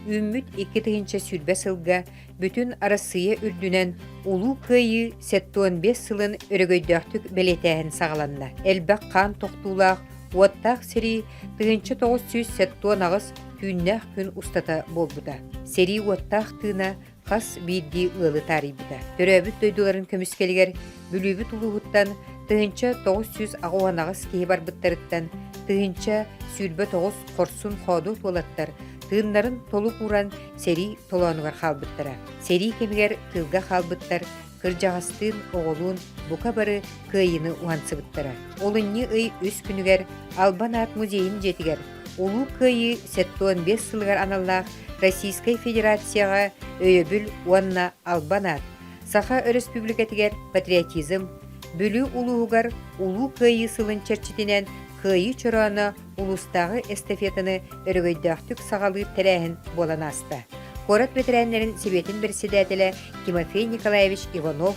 Үүммүт 2020 сылга бүтүн Арассыыйа үрдүнэн Улуу Кыайыы 75 сылын өрөгөйдөөхтүк бэлиэтээһин саҕаланна. Элбэх хаан тохтуулаах уоттаах сэрии 1978 түүннээх күн устата буолбута. Сэрии уоттаах тыына хас биирдии ыалы таарыйбыта. Төрөөбүт дойдуларын көмүскэлигэр Бүлүүбүт улууһуттан 1988 киһи барбыттарыттан 1029 хорсун-хоодуот уолаттар тыыннарын толук ууран сэрии толоонугар хаалбыттара. Сэрии кэмигэр тыылга хаалбыттар кырдьаҕастыын, оҕолуун бука бары кыайыыны уһансыбыттара. Олунньу ый үс күнүгэр Албан аат музейын дьиэтигэр Улуу Кыайыы 75 сылыгар аналлаах Российскай Федерацияҕа өйөбүл уонна Албан аат Саха Өрөспүүбүлүкэтигэр патриотизм, Бүлүү улууһугар Улуу Кыайыы сылын чэрчитинэн Кыайыы чорооно улуустааҕы эстафетаны өрөгөйдөөхтүк саҕалыыр тэрээһин буолан ааста. Куорат бэтэрээннэрин сэбиэтин бэрэссэдээтэлэ Тимофей Николаевич Иванов,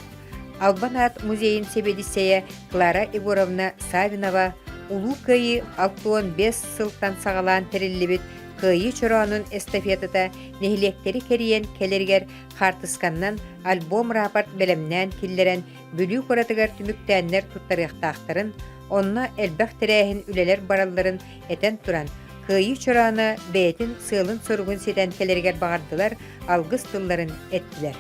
Албан аат музейын сэбиэдиссэйэ Клара Егоровна Савинова Улуу Кыайыы 65 сылтан саҕалаан тэриллибит Кыайыы чороонун эстафетата нэһилиэктэри кэрийэн кэлэригэр хаартысканнан альбом-рапорт бэлэмнээн киллэрэн Бүлүү куоратыгар түмүктээннэр туттарыахтаахтарын, онно элбэх тэрээһин үлэлэр баралларын этэн туран, Кыайыы чорооно бэйэтин сыалын-соругун ситэн кэлэригэр баҕардылар, алгыс тылларын эттилэр.